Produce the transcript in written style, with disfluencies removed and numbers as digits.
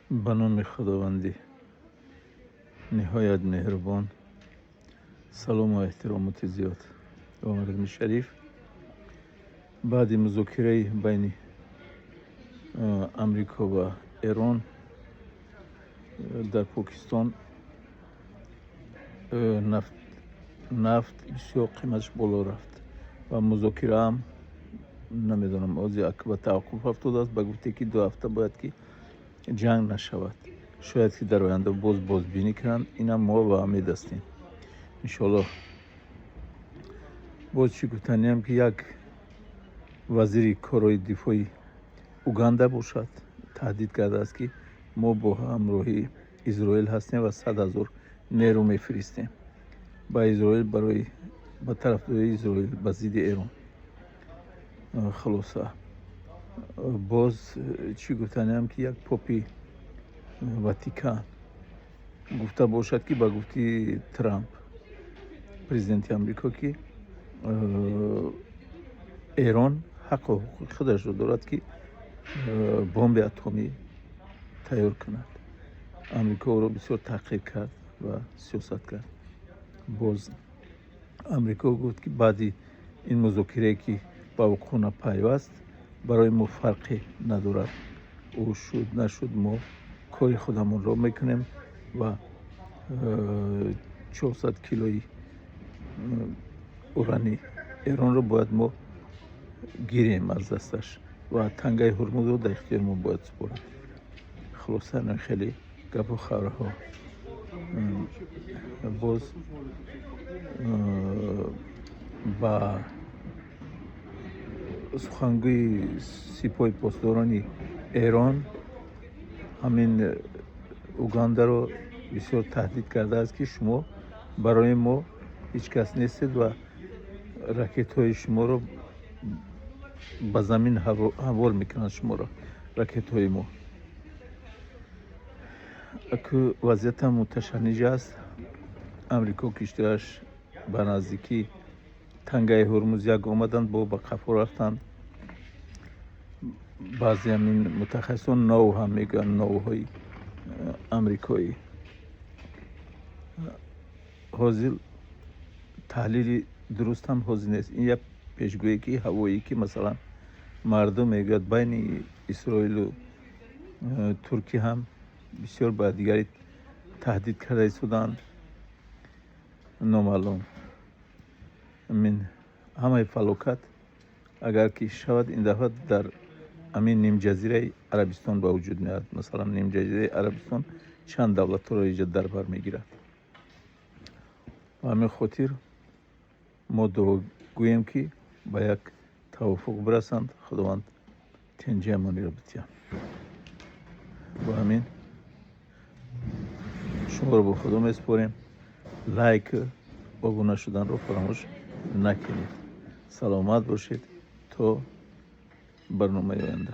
Ба номи Худованди ниҳоят меҳрубон. Салому эҳтиромоти зиёд ба мардуми шариф. Баъди музокираи байни Амрико ва Эрон дар Покистон нафт бисёр қиматаш боло рафт ва музокираам намедонам, ҳозир ба таваққуф афтодааст, ба гуфте ки 2 ҳафта бояд ки ҷанг нашавад. Шояд ки дар оянда боз бозбинӣ кунанд. Инам мо ба умед ҳастем, иншоаллоҳ. Боз чӣ гуфтаниам, ки як вазири корҳои дифои Уганда бошад, таҳдид кардааст, ки мо бо ҳамроҳии Изроил ҳастем ва 100 000 нерӯ мефиристем ба Изроил барои ба тарафдории Изроил ба зидди Эрон. Хулоса, боз чӣ гуфтаниам, ки як попи Ватикан гуфта бошад, ки ба гуфти Трамп, президенти Амрико, ки Эрон ҳаққу ҳуқуқи худашро дорад, ки бомби атомӣ тайёр кунад. Амрико ӯро бисёр таҳқир кард ва сиёсат кард. Боз Амрико гуфт, ки баъди ин музокирае, ки ба вуқӯъ напайваст, барои мо фарқе надорад, ӯ шуд, нашуд, мо кори худамонро мекунем ва 400 килои урани Эронро бояд мо гирем аз дасташ ва тангаи Ҳурмузро дар ихтиёри мо бояд супорад. Хулоса, хеле гапу хабарҳо. Боз ба сухангӯи Сипоҳи Посдорони Эрон ҳамин Угандаро бисёр таҳдид кардааст, ки шумо барои мо ҳеҷ кас нестед ва ракетҳои шуморо ба замин ҳавор мекунанд, шуморо ракетҳои мо. Аку вазъиятам муташанниҷ аст. Амрико киштиаш ба наздикӣ тангаи Ҳурмуз як омаданд, бо ба қафо рафтанд. Баъзе ҳамин мутахассисон нов ҳам мегӯянд, новҳои амрикоӣ. Ҳозир таҳлили дуруст ҳам ҳозир нест. Ин як пешгӯие, ки ҳавоӣ, ки масалан мардум мегӯяд, байни Исроилу Туркия ҳам бисёр ба дигари таҳдид карда истодаанд. Номаълум. Амин ҳамаи фалокат агар ки шавад, ин дафъа дар ҳамин нимҷазираи Арабистон ба вуҷуд меояд. Масалан, нимҷазираи Арабистон чанд давлатҳоро иҷа дар бар мегирад. Ба ҳамин хотир мо дуогӯем, ки ба як тавофуқ бирасанд, Худованд тинҷи амониро битиҳад. Бо ҳамин шуморо бо Худо месупорем. Лайк, обуна шуданро фаромӯш накунед. Саломат бошед то барномаи оянда.